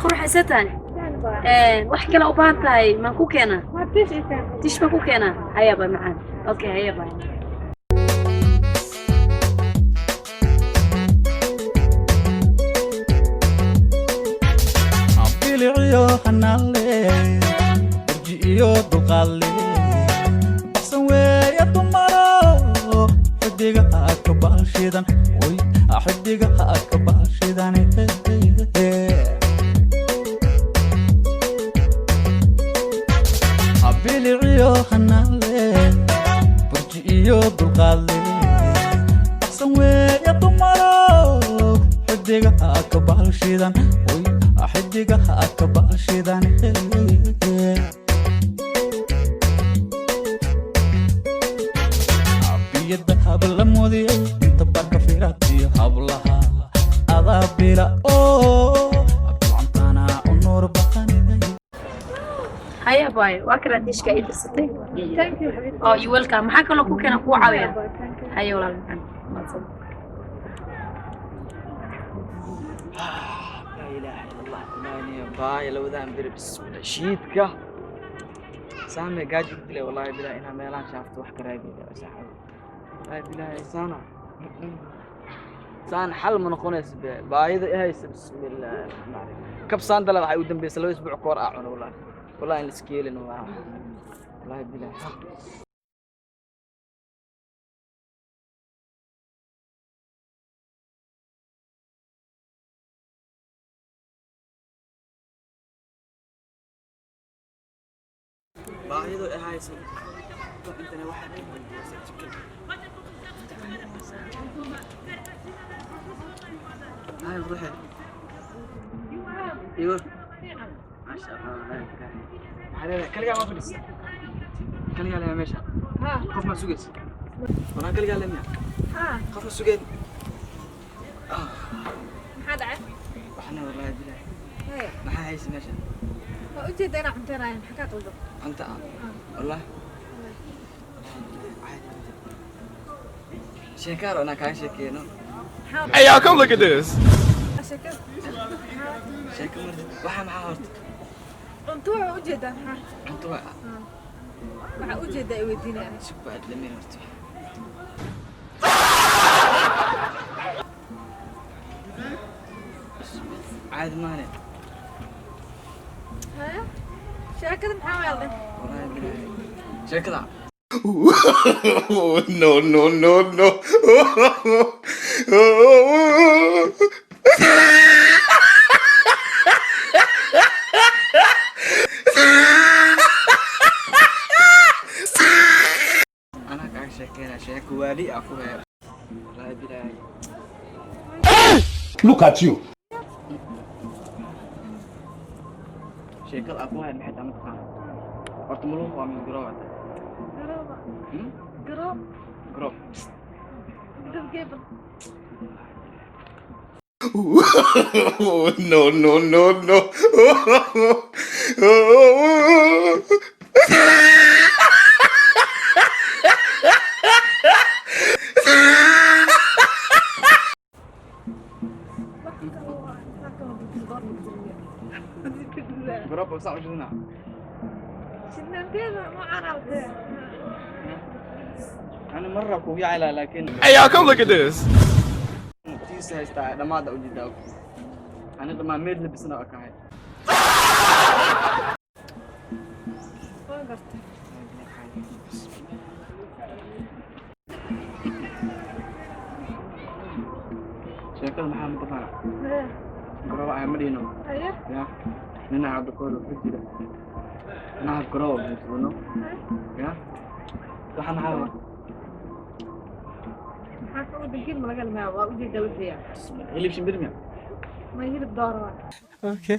Quruxaysa tahay. Wax kale u baahan tahay maan ku keenaa? Tish baan ku keenaa. Haya baa macaan. Okay, haya baa. Biliciyo hanaale, urji iyo dulqaadle, baxsan weeye dumaro. Xidiga ka baalshidan, oy, xidiga ka baalshidan. Biliciyo hanaale, burji iyo dulqaadle, baxsan weeye dumaro. Xidiga ka baalshidan, oy, xidiga ka baalshidan. Biyada habla moodiyay inta barka firatiyo hablaha adaa bila oo bilcantana u nuur badanay. Haya baay, waa kana tishka ii dirsatay. Thank you, xabiibti. Oh, you welcome. Maxaa kaloo ku keena, kuu caawiya? Haya walaal macaan. Mahadsan. Laa ilaaha ila Allah. Ilaahniya baaya labadan beri, bismillah, shiidka saame gaajo ku dilay. Wallahi bilahi inaa meelahan shaafto wax ka raadiyay saaxiib. Wallahi bilahi saana saan xal ma noqonayso be, baayida i haysa. Bismillah raxmaan raxiim. Kab saandala waxay u dambeysay 2 isbuuc ka hor aa cuno. Wallahi wallahi in la iska yeelin wallahi bilahi. Baahidu i hayso intana waxaa ka dambeysay chicken. Hay ruuxi igo, maasha Allah. Wallahi bilahi maxaa leedahay? Kaligaa ma fadhis? Kaligaa leeyahay meesha? Qof ma sugaysa? Waraa kaligaa leemiya? Qof ma sugeyn? Maxaa dhacay? Waxna wallahi bilahi. Haya. Maxaa haysa meesha? Waa ujeeda inaa cunteynaayo, maxaa kaa qaldan? Cunto ah wallahi sheekaar anaa kaaga sheekeeno. Hey, y'all, come look at this. Sheekada? Sheeko martid waxaa maxaa horta? Cunto waa ujeedaa, maxaa? Cunto waa. Waxaa ujeedaa i weydiinaya. Sug baad dhameyn horta. Caadi maane. Haya, sheekada maxaa weelday? Wallahi bilahi sheekada. No, no, no, no. Anaa kaaga sheekeynaa sheeko waali ah ku haya wallahi bilahi. Look at you. Sheekada aan ku haya maxay tahay mataqaana? Horta maluhu waa mid garoob. Garooba? Hmm? Garoob. Garoob. Dabgeebal. No, no, no, no. Wax kale waa maxaa kaloo Garoob oo saa u shidana. Shidnaanteeda noocaan awtee. Ani marra kugu yacila laakiin Hey, y'all, come look at this. Tiisa haystaa dhammaada ujeedaa. Ani dhammaan meed labisana waa kahay. Waan gartay. Sheekada maxaa mataqaana? Garoob ayaa ma dhihino. Haye. Ya nina hadda kahor wuxuu jira naha garoob buuno. Ya waxa maxaa waa? Maxaa ka wada gil ma laga limaa? Waa ujeedaa wixiya. Hilib shimbir miya? Ma hilib dooro waa. Okay.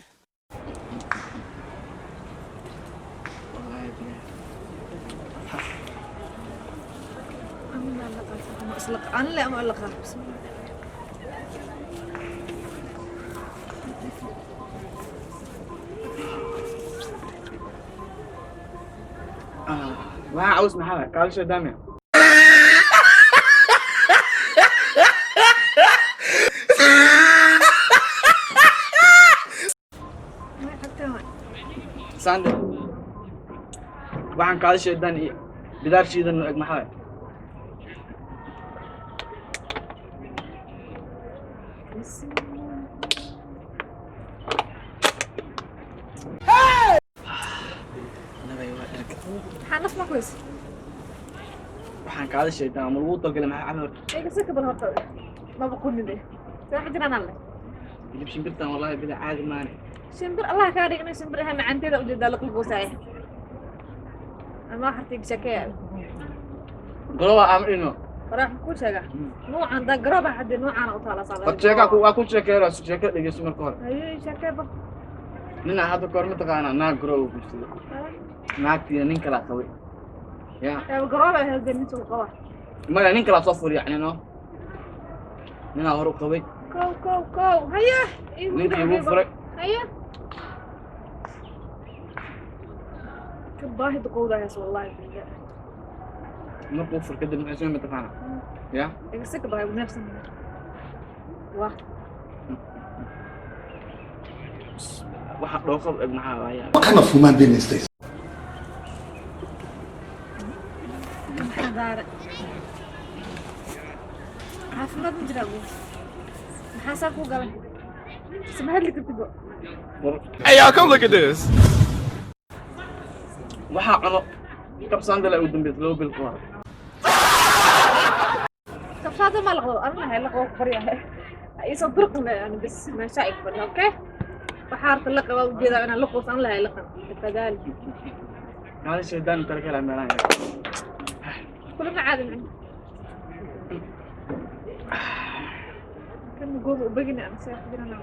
Wallahi bilahi. Amina laqaa ama islaqa anle ama laqaa, bismillah. Waxaa caws maxaa waay? Kaalisho daamiya. Saande, waxaan kaada sheedaan iyo bidaar shiidan eg maxaa waay? Nabay waa dharka. Maxaa naf ma ku haysa? Waxaan kaada sheedaan ma lagu talgalay? Maxaa cabi horta? Iga saka bal horta, maba qunide see wax jiraan alle. Hilib shimbirtan wallahi bila caadi maane. Shimbir Allah kaa dhigna, shimbir aha macaanteeda ujeedaa laqulgoosaya ama waxarta sheekeeya. Golowa ama dhino. Hore waxaan kuu sheegaa nuucan da garooba hadii nuucaana u taala saa. Horta sheekaa ku waa ku sheekeynaa, sheeko dhegeyso marka hore. Haye, sheekee ba. Ninaa hadda kahor, mataqaanaa, naag garooba guursaday, naagtiina nin kalaa qabay ya. Garooba ahayd ninta uu qaba. Maya, nin kalaa soo furi, yacni no ninaa hore u qabay. Kow kow kow, haye. Ninkii igu furay. Haye, ka baahi duqowda hays wallahi billah. Markuu fur kadib muxuu samey, mataqaanaa ya? Iga saka baa neefsan wah. Waxa dhooqad eg maxaa waaya? What kind of human being is this? Maxaa daara? Caafimaad ma jiraa guud? Maxaa saa ku galay? Sama hadli kartid bo. Hey, y'all, come look at this. Waxaa cuno kabsaandala ugu dambeysay 2 bil ka hor. Kabsaada ma laqdo anna hay laqo baryahay iisoo durqin yani bas meesha ig fadhi. Okay, waxaa harta la qabaa ujeedaa inaan la qoos an lahay laqan tafadaali. Kaada shaydaan inta laga helaa meelahan. Kulama caadi macna kan gooba u bagina ama see jirana.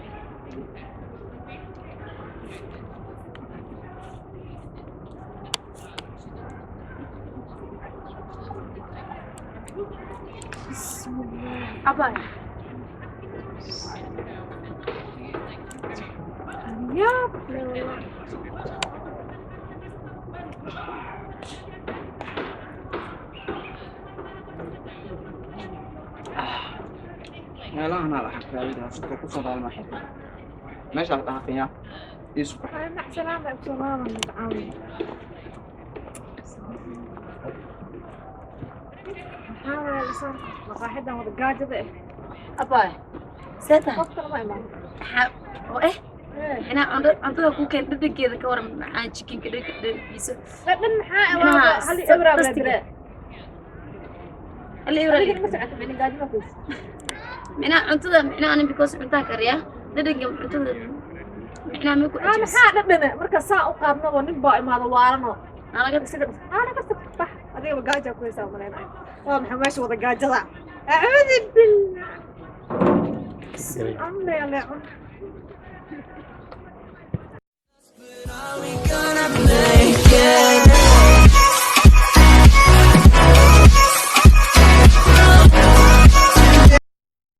Abay. Yaab le wallahi. Meelahan aa waxaan raadinaa sida ku soo daalma xir meeshaas dhaqaqiyaa isu bax. Ay, mac salaama, salaama mutcaawin. Maxaa waaye lisaan maqaaxidan wada gaajada eh? Abay, see tahay? Qofkana ma imaan. Maxaa oo eh inaa cuntada ku keen, dhadhankeeda ka waran? Macaan chickenka dhadhankiisa? Dhadhan maxaa? Micnaha Waa hal ibra baa tastiga. dire. Hal ibra. Adigana ma socoto micna gaajo ma kuys. Micnaha cuntada, micnaha anin because cuntaa kariya, dhadhanka cuntada micnaha ma ku Aa cajabis. Maxaa dhadhana marka saa u qaadnaba nin baa imaado waarano. Anaga isaga ana kasta bax, adigaba gaajaa ku haysaa malaynaya. Waa maxay meesha wada gaajada? Acuudu billah, cunne ale cun. We gonna